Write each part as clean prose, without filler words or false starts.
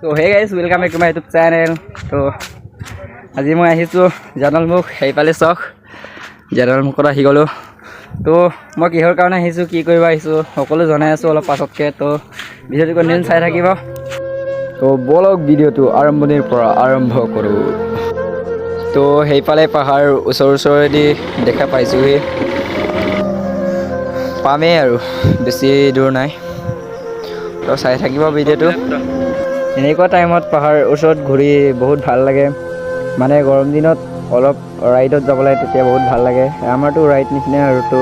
তো hey guys, welcome back to my YouTube channel. তো আজি মই আহিছোঁ জানলমুখ। সেইফালে চাওক, জানলমুখত আহি গ'লোঁ। তো মই কিহৰ কাৰণে আহিছোঁ, কি কৰিব আহিছোঁ, সকলো জনাই আছোঁ অলপ পাছতকৈ। তো ভিডিঅ'টো কণ্টিনিউ চাই থাকিব। তো ব'লক, ভিডিঅ'টো আৰম্ভণিৰ পৰা আৰম্ভ কৰোঁ। তো সেইফালে পাহাৰ ওচৰ ওচৰেদি দেখা পাইছোঁহি, পামেই আৰু, বেছি দূৰ নাই। তো চাই থাকিব ভিডিঅ'টো। এনেকুৱা টাইমত পাহাৰ ওচৰত ঘূৰি বহুত ভাল লাগে। মানে গৰম দিনত অলপ ৰাইডত যাব লাগে, তেতিয়া বহুত ভাল লাগে। আমাৰতো ৰাইড নিচিনাই আৰু। তো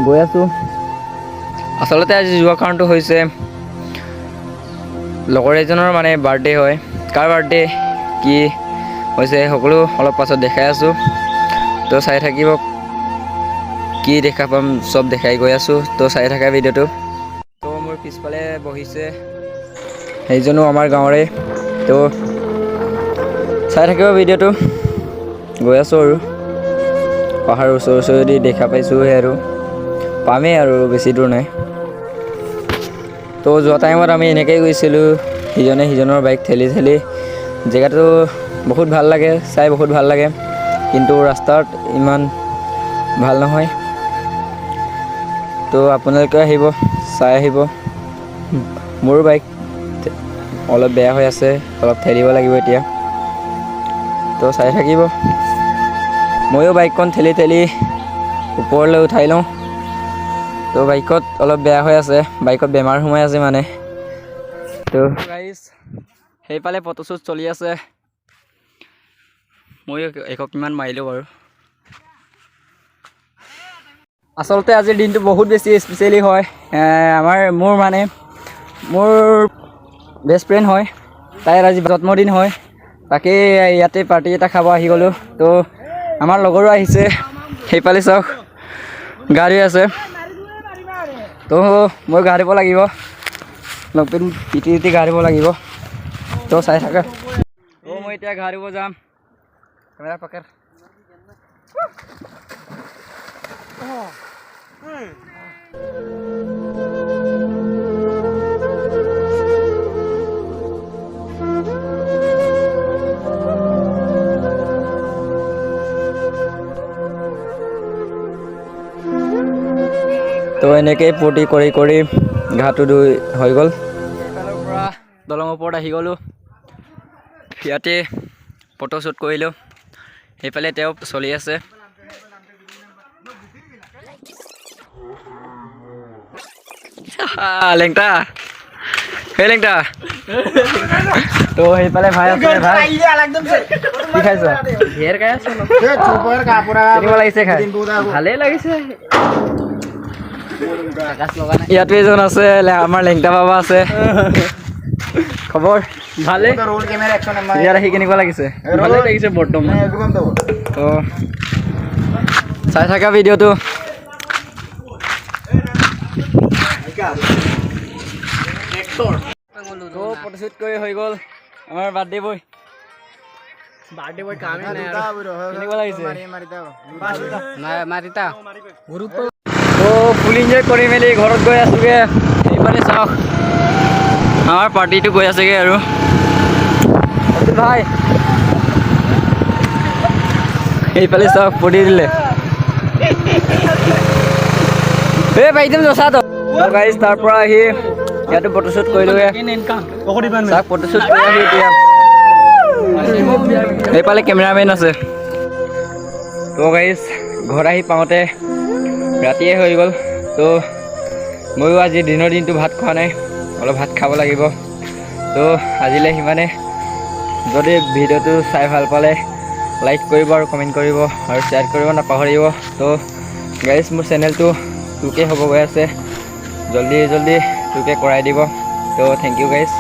গৈ আছোঁ। আচলতে আজি যোৱা কাৰণটো হৈছে লগৰ এজনৰ মানে বাৰ্থডে হয়। কাৰ বাৰ্থডে, কি হৈছে, সকলো অলপ পাছত দেখাই আছোঁ। তো চাই থাকিব, কি দেখা পাম চব দেখাই গৈ আছোঁ। তো চাই থাকা ভিডিঅ'টো। তো মোৰ পিছফালে বহিছে সেইজনো আমাৰ গাঁৱৰে। তো চাই থাকিব ভিডিঅ'টো। গৈ আছোঁ আৰু পাহাৰ ওচৰ ওচৰেদি দেখা পাইছোঁহে আৰু পামেই আৰু, বেছি দূৰ নাই। তো যোৱা টাইমত আমি এনেকৈয়ে গৈছিলোঁ, সিজনে সিজনৰ বাইক ঠেলি ঠেলি। জেগাটো বহুত ভাল লাগে চাই, বহুত ভাল লাগে, কিন্তু ৰাস্তাত ইমান ভাল নহয়। তো আপোনালোকে আহিব, চাই আহিব। মোৰো বাইক অলপ বেয়া হৈ আছে, অলপ ঠেলিব লাগিব এতিয়া। তো চাই থাকিব, ময়ো বাইকখন ঠেলি ঠেলি ওপৰলৈ উঠাই লওঁ। তো বাইকত অলপ বেয়া হৈ আছে, বাইকত বেমাৰ সোমাই আছে মানে। তো গাইজ, সেইফালে ফটোশ্বুট চলি আছে। ময়ো এককিমান মাৰিলোঁ বাৰু। আচলতে আজিৰ দিনটো বহুত বেছি স্পেচিয়েলি হয়। আমাৰ মোৰ মানে মোৰ বেষ্ট ফ্ৰেণ্ড হয়, তাইৰ আজি জন্মদিন হয়। তাকেই ইয়াতে পাৰ্টি এটা খাব আহি গ'লোঁ। তো আমাৰ লগৰো আহিছে, সেইফালে চাওক গা ধুই আছে। তো মই গা ধুব লাগিব, লগ পেন তিতি তিতি গা ধুব লাগিব। তো চাই থাকা। তো মই এতিয়া গা ধুব যাম। Camera pocket. তো এনেকেই ফূৰ্তি কৰি কৰি ঘাটো ধুই হৈ গ'ল। সেইফালৰ পৰা দলঙৰ ওপৰত আহি গ'লোঁ, ইয়াতে ফটোশ্বুট কৰিলোঁ। সেইফালে তেওঁ চলি আছে। লেংটা, সেই লেংটা। তো সেইফালে ভাই আছে। ভাই, কি খাইছ? কেনেকুৱা লাগিছে খাই? ভালেই লাগিছে। ইয়াতো এজন আছে, আমাৰ লেংটা বাবা আছে। খবৰ? ভালে। ইয়াত আহি কেনেকুৱা লাগিছে? ভালে লাগিছে বৰ্তমান। তো চাই থাকা ভিডিঅ'টো। তো ফটোশ্বুট কৰি হৈ গ'ল। আমাৰ বাৰ্থডে বয়। বাৰ্থডে বয় কামেই নাই আৰু। কেনেকুৱা লাগিছে? মাৰিতা। তো ফুল এনজয় কৰি মেলি ঘৰত গৈ আছোগৈ। এইফালে চাওক, আমাৰ পাৰ্টিটো গৈ আছেগৈ আৰু। ভাই, এইফালে চাওক, ফূৰ্তি দিলে। এই পাৰিম দচা। তো গাইজ, তাৰ পৰা আহি ইয়াতো ফটোশ্বুট কৰিলোগৈ। চাওক, ফটোশ্বুট কৰি আহি এতিয়া এইফালে কেমেৰামেন আছে। তো গাইজ, ঘৰত আহি পাওঁতে ৰাতিয়ে হৈ গ'ল। তো ময়ো আজি দিনৰ দিনটো ভাত খোৱা নাই, অলপ ভাত খাব লাগিব। তো আজিলৈ সিমানে। যদি ভিডিঅ'টো চাই ভাল পালে লাইক কৰিব আৰু কমেণ্ট কৰিব আৰু শ্বেয়াৰ কৰিব নাপাহৰিব। তো গাইজ, মোৰ চেনেলটো 2K হ'ব গৈ আছে, জল্দি জল্দি 2K কৰাই দিব। তো thank U guys.